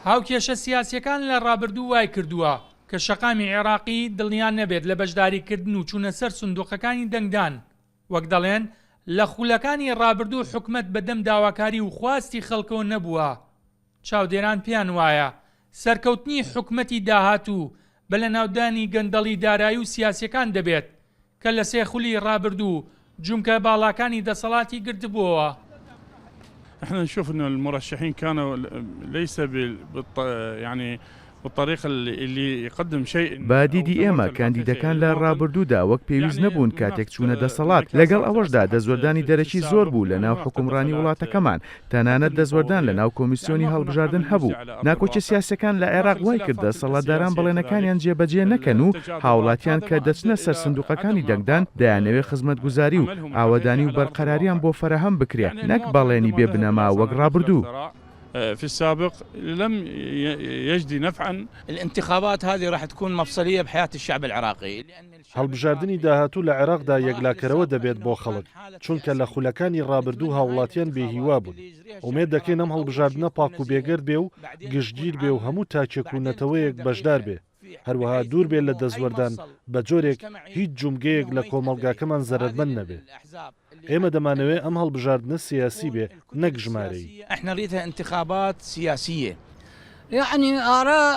هاوکێشە سیاسییەکان لە ڕابردوو وایکردووە کە شەقامی عێراقی دڵنیا نەبێت لە بەشداریکردن و چوونە سەر سندوقەکانی دەنگدان، وەک دەڵێن لە خولەکانی ڕابردوو حکومەت بەدەم داواکاری و خواستی خەڵکەوە نەبووە، چاودێران پێیان وایە سەرکەوتنی حکومەتی داهاتوو بە لەناودانی گەندەڵی دارایی و سیاسیەکان دەبێت کە لە سێ خولی ڕابردوو جومگە باڵاکانی دەسەڵاتی گرتبووەوە. احنا نشوف انه المرشحين كانوا ليس يعني بالطريقة اللي يقدم شيء بە دیدی ئێمە کاندیدەکان لە ڕابردوودا وەک پێویست نەبوون کاتێک چوونە دەسەڵات، لەگەڵ ئەوەشدا دەستوەردانی دەرەکی زۆر بوو لەناو حوکمڕانی وڵاتەکەمان، تەنانەت دەستوەردان لەناو کۆمیسیۆنی هەڵبژاردن هەبوو. ناکۆکیە سیاسیەکان لە عێراق وایکرد دەسەڵاتداران بەڵێنەکانیان جێبەجێ نەکەن و هاوڵاتیان کە دەچنە سەر سندوقەکانی دەنگدان دەیانەوێ خزمەتگوزاری و ئاوەدانی و بەرقەراریان بۆ فەراهەم بکرێ نەک بەڵێنی بێ بنەما وەک ڕابردوو. في السابق لم يجدي نفعا. الانتخابات هذه راح تكون مفصلية بحياة الشعب العراقي. هەڵبژاردنی داهاتوو لە عێراقدا یەکلاکەرەوە دەبێت بۆ خەڵک، چونکە لە خولەکانی ڕابردوو هاوڵاتیان بێ هیوا بوون. ئومێد دەکەین ئەم هەڵبژاردنە پاک و بێگەرد بێ و گشتگیر بێ و هەموو تاکێک و نەتەوەیەک بەشدار بێ، هەروەها دوور بێ لە دەستوەردان بە جۆرێک هیچ جومگەیەک لە کۆمەڵگاکەمان زەرەرمەند نەبێ. ئێمە دەمانەوێ ئەم هەڵبژاردنە سیاسی بێ نەک ژمارەیی. یعنی آراء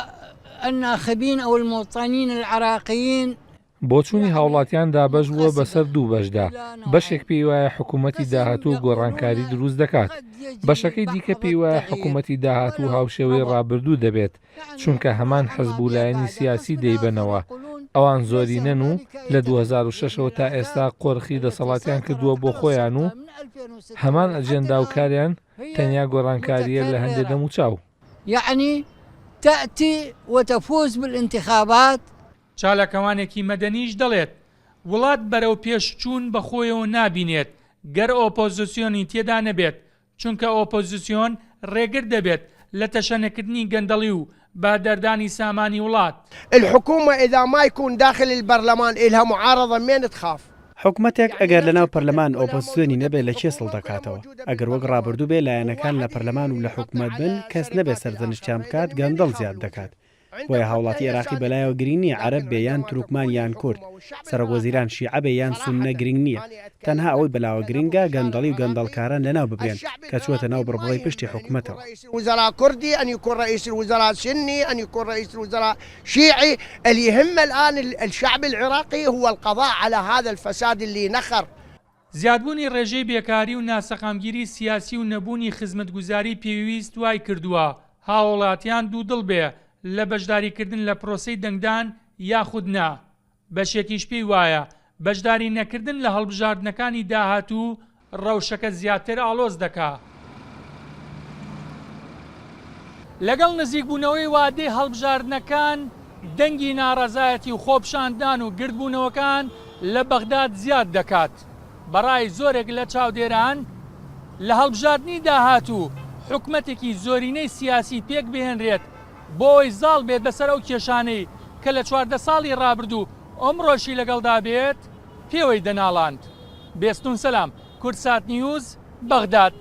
الناخبین او الموطنین العراقیین. بۆچوونی هاوڵاتیان دابەش بووە بەسەر دوو بەشدا، بەشێک پێیوایە حکوومەتی داهاتوو گۆڕانکاری دروست دەکات، بەشەکەی دیکە پێیوایە حکوومەتی داهاتوو هاوشێوەی ڕابردوو دەبێت، چونکە هەمان حزب و لایەنی سیاسی دەیبەنەوە، ئەوان زۆرینەن و لە 2006 ەوە تا ئێستا قۆرخی دەسەڵاتیان کردووە بۆ خۆیان و هەمان ئەجێندا و کاریان تەنیا گۆڕانکارییە لە هەندێ دەموچاو. یعنی تأتی وتفوز بالانتخابات. چالاکوانێکی مەدەنیش دەڵێت، وڵات بەرەو پێشچوون بەخۆیەوە نابینێت گەر ئۆپۆزسیۆنی تێدا نەبێت، چونکە ئۆپۆزسیۆن ڕێگر دەبێت لە تەشەنەکردنی گەندەڵی و بەهەدەردانی سامانی وڵات. الحكومة اذا ما يكون داخل البرلمان الها معارضة مين تخاف؟ حکومەتێک ئەگەر لەناو پەرلەمان ئۆپۆزسیۆنی نەبێ لە کێ سڵ دەکاتەوە؟ ئەگەر وەک ڕابردوو بێ لایەنەکان لە پەرلەمان و لە حکومەت بن کەس نەبێ سەرزەنشتیان بکات گەندەڵ زیاد دەکات. بۆیە هاوڵاتی عێراقی بەلایەوە گرینگ نییە عەرەب بێ یان تورکمان یان کورد، سەرۆک وەزیران شیعە بێ یان سوننە گرینگ نییە، تەنها ئەوەی بەلاوە گرینگە گەندەڵی و گەندەڵکاران لەناو ببرێن کە چووەتە ناو بڕبڕەی پشتی حکومەتەوە. زیادبوونی ڕێژەی بێکاری و ناسەقامگیری سیاسی و نەبوونی خزمەتگوزاری پێویست وایکردووە هاوڵاتیان دوودڵ بێ لە بەشداریکردن لە پرۆسەی دەنگدان یاخود نا، بەشێکیش پێی وایە بەشداری نەکردن لە هەڵبژاردنەکانی داهاتوو ڕەوشەکە زیاتر ئاڵۆز دەکا. لەگەڵ نزیکبوونەوەی وادەی هەڵبژاردنەکان، دەنگی ناڕەزایەتی و خۆپیشاندان و گردبوونەوەکان لە بەغداد زیاد دەکات. بەڕای زۆرێک لە چاودێران، لە هەڵبژاردنی داهاتوو حکومەتێکی زۆرینەی سیاسی پێکبهێنرێت بۆ ئەوەی زاڵ بێت بەسەر ئەو کێشانەی کە لە 14 ساڵی ڕابردوو ئەمڕۆشی لەگەڵدا بێت پێوەی دەناڵاند. بێستون سەلام، کوردسات نیوز، بەغداد.